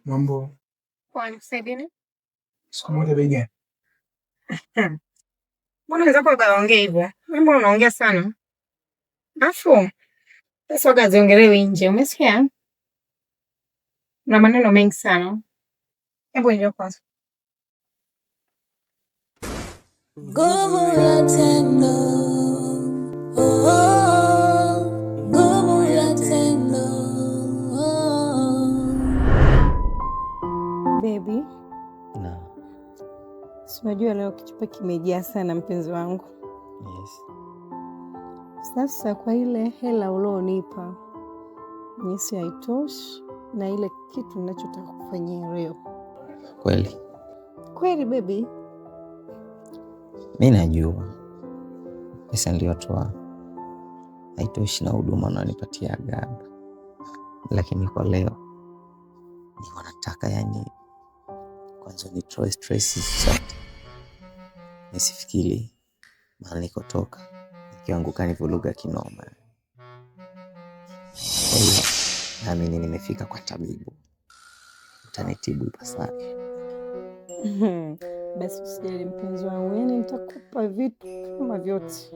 Mambo. Poa, nikusaidie nini? Siku moja bei gani? Mbona wenzako waongee hivyo? Wewe mbona unaongea sana? Afu pesa waga haziongelewi nje, umesikia? Na maneno mengi sana. Hebu njoo kwanza. Nguvu ya tendo. Oh, nguvu ya tendo. Oh. Baby, Na si unajua leo kichupa kimejaa sana mpenzi wangu. Yes. Sasa kwa ile hela ulionipa nisi haitoshi na ile kitu ninachotaka kufanyia leo. Kweli Kweli baby, mi najua pesa niliyotoa haitoshi na huduma unanipatia Gaba, lakini kwa leo niko nataka, yani kwanza nitoe stress zote, nisifikiri mahali nilikotoka, nikianguka ni vuruga kinoma. Kwa hiyo naamini nimefika kwa tabibu, utanitibu ipasavyo. Basi usijali mpenzi wangu, yaani nitakupa vitu kama vyote,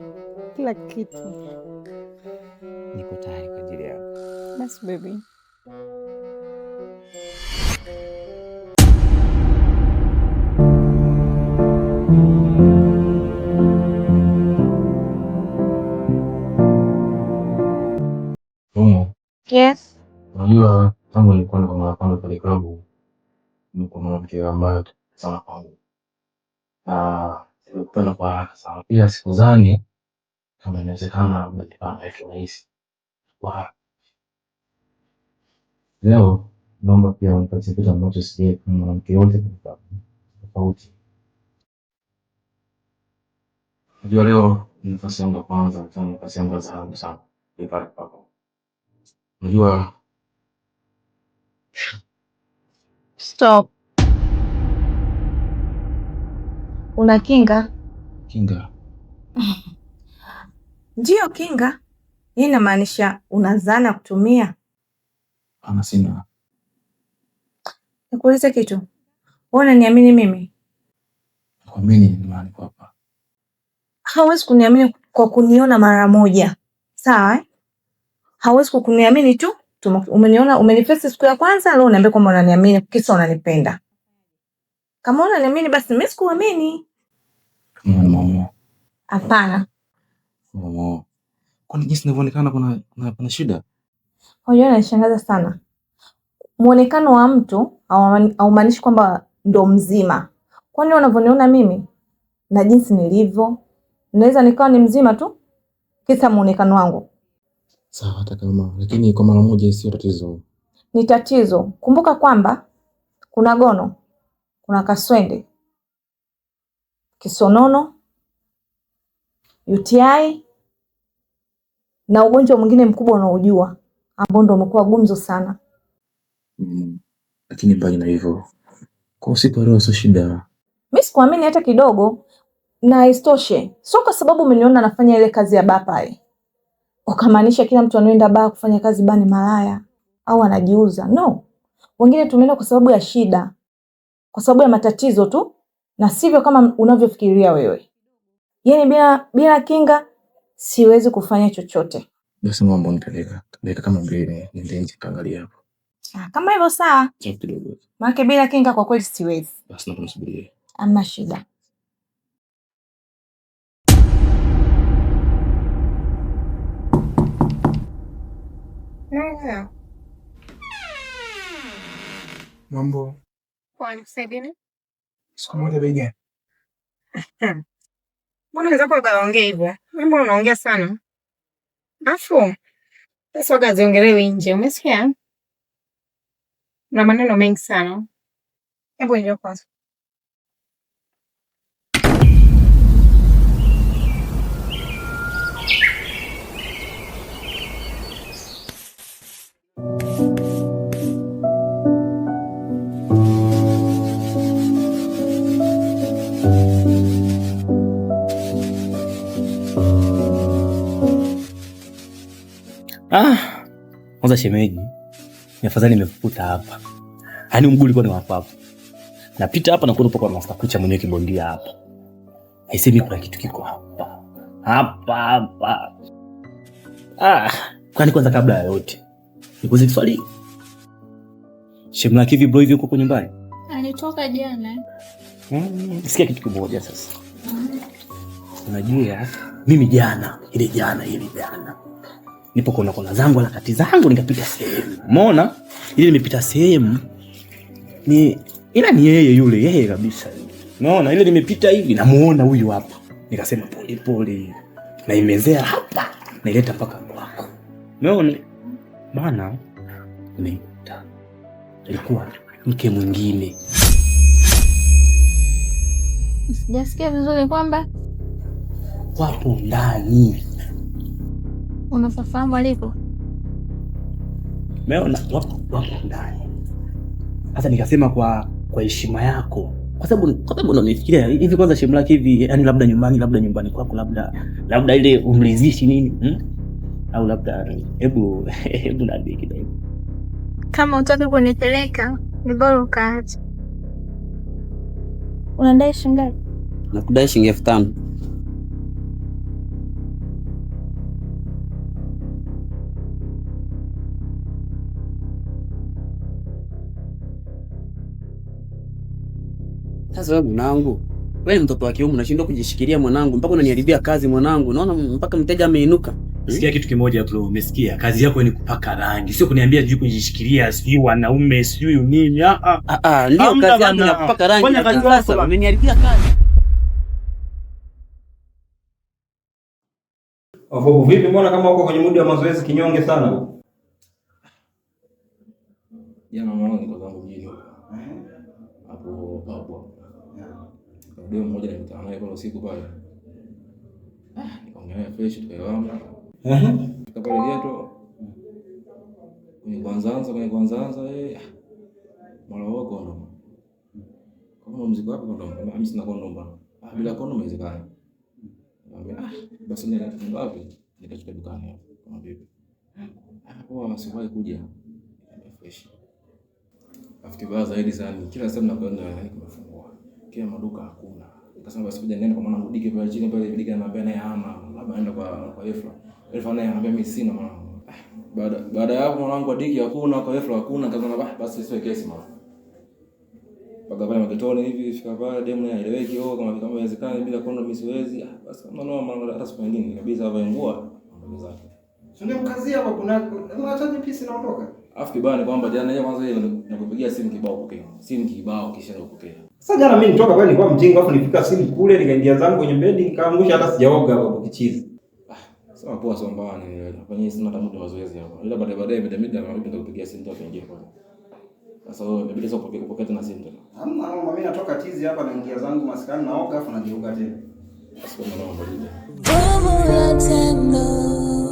kila kitu. Niko tayari kwa ajili yako. Basi baby. Momo, Yes. unajua tangu nilikuwa kwa mara ya kwanza pale klabu, nilikuwa mwanamke ambaye sana kwangu na nimekupenda kwa haraka sana. Pia sikudhani kama inawezekana mlipanga kirahisi kwa haraka. Leo naomba pia unipatie kitu ambacho sijawahi kufanya mwanamke yote kwenye klabu tofauti. Unajua leo ni nafasi yangu ya kwanza, tena nafasi yangu ya dhahabu sana ipale kwako. Unajua Stop. Una kinga? Kinga? Ndiyo, kinga. Hii inamaanisha una zana kutumia. Ana sina. Nikuulize kitu, wewe unaniamini mimi? Nakuamini, ndio maana niko hapa. Hauwezi kuniamini kwa kuniona mara moja, sawa eh? Hauwezi kuniamini tu umeniona, umenifesi siku ya kwanza, leo uniambia kwamba unaniamini kisa unanipenda. Kama unaniamini basi mimi sikuamini. Mama. Hapana. Mama. Kwani jinsi ninavyoonekana kuna shida? Unajua inanishangaza sana. Muonekano wa mtu haumaanishi kwamba ndo mzima. Kwani unavyoniona mimi na jinsi nilivyo, naweza nikawa ni mzima tu kisa muonekano wangu. Sawa, hata kama, lakini kwa mara moja sio tatizo. Ni tatizo. Kumbuka kwamba kuna gono, kuna kaswende, kisonono, UTI na ugonjwa mwingine mkubwa unaojua ambao ndo umekuwa gumzo sana. Lakini mbali na hivyo, kwa usiku leo sio shida. Mimi sikuamini hata kidogo, na isitoshe sio kwa sababu umeniona nafanya ile kazi ya baa pale ukamaanisha kila mtu anaenda baa kufanya kazi baa ni malaya au anajiuza. No, wengine tumeenda kwa sababu ya shida, kwa sababu ya matatizo tu, na sivyo kama unavyofikiria wewe. Yaani bila kinga siwezi kufanya chochote. Basi mambo nipeleka dakika kama 2 niende nje kaangalia hapo. Ah, kama hivyo sawa. Chafu kidogo. Maana bila kinga kwa kweli siwezi. Basi nakumsubiria. Hamna shida. Naelewa. Mambo. Poa, nikusaidie nini? Siku moja bei gani? Mbona wenzako waongee hivyo? Wewe mbona unaongea sana? Afu pesa waga haziongelewi nje, umesikia? Na maneno mengi sana. Hebu njoo kwanza. Kwanza shemeji, ni afadhali nimekukuta hapa. Yaani mguu ulikuwa ni wapapo. Napita hapa na kuona kwa Master Kucha mwenyewe kibondia hapa. Aisee, kuna kitu kiko hapa. Hapa hapa. Ah, kwani kwanza kabla ya yote nikuulize swali. Shemla hivi bro, hivi uko nyumbani? Alitoka jana. Sikia kitu kimoja sasa. Unajua mimi jana ile jana nipo kona kona zangu harakati zangu nikapita sehemu. Umeona? Ile nimepita sehemu ni ila ni yeye yule, yeye kabisa. Umeona? Ile nimepita hivi namuona huyu hapa. Nikasema pole pole. Na imezea hapa naileta mpaka kwako. Umeona? Maana nimeikuta ilikuwa mke mwingine. Sijasikia vizuri kwamba wapo ndani. Unafahamu alipo? Umeona, wapo ndani. Sasa nikasema kwa heshima yako, kwa sababu unanifikiria hivi kwanza shemu lake hivi, yani labda nyumbani kwako, labda ile umlizishi nini, Au labda hebu niambie kidogo. Kama utaki kunipeleka ni bora ukaacha. Unadai shilingi ngapi? Nakudai shilingi 5,000. Sasa wewe mwanangu, wewe ni mtoto wa kiume unashindwa kujishikilia mwanangu, mpaka unaniharibia kazi mwanangu. Unaona mpaka mteja ameinuka. Sikia kitu kimoja bro, umesikia? Kazi yako ni kupaka rangi, sio kuniambia juu kujishikilia, sijui wanaume, sijui nini. Ndio kazi yangu ya kupaka rangi. Sasa umeniharibia kazi. Wabobu vipi, mbona kama uko kwenye muda wa mazoezi kinyonge sana? Jana mwanangu niko zangu mjini huko. Hapo hapo. Ndio mmoja nilikutana naye pale usiku pale. Nikaongea fresh tukaelewana. Fika pale geto. Kwenye kwanza mara wao kondom. Kama mzigo wapi kondom? Mimi sina kondom bwana. Bila kondom haiwezekani. Basi nenda wapi? Nikachukua dukani hapo. Kama vipi? Poa, siwahi kuja. Fresh. Afu kibaya zaidi sana kila sehemu nakwenda yani kumefungua. Kila maduka hakuna. Nikasema basi kuja nenda kwa mwanangu Dike pale chini pale, Dike ananiambia naye hana, labda aenda kwa Efra. Efra naye ananiambia mimi sina mwanangu. Baada ya hapo mwanangu wa Dike hakuna, kwa Efra hakuna, nikasema basi siwe kesi mwanangu. Paka pale maketoni hivi fika pale demu naye haeleweki, kama kama inawezekana bila kondom siwezi. Basi kama noma mwanangu hata siku nyingine kabisa hapa nguo ndio zake. Si ndio mkazia hapa kuna unaachaje pisi naondoka? Afu kibaya ni kwamba jana yeye kwanza yeye nakupigia simu kibao pokea. Simu kibao kisha nakupokea. Sasa jana mimi nitoka kwani nilikuwa mjinga afu nifika simu kule nikaingia zangu kwenye bedi nikaangusha hata sijaoga hapo kichizi. Sema poa sio mbaya ni fanyeni sina hata muda wa mazoezi hapo. Ila baadaye mida na mimi nitakupigia simu nitakuingia pale. Sasa wewe inabidi sasa upokee tena simu tena. Hamna mama, mimi natoka tizi hapa naingia zangu maskani naoga afu nageuka tena. Basi kama naomba. Nguvu ya tendo.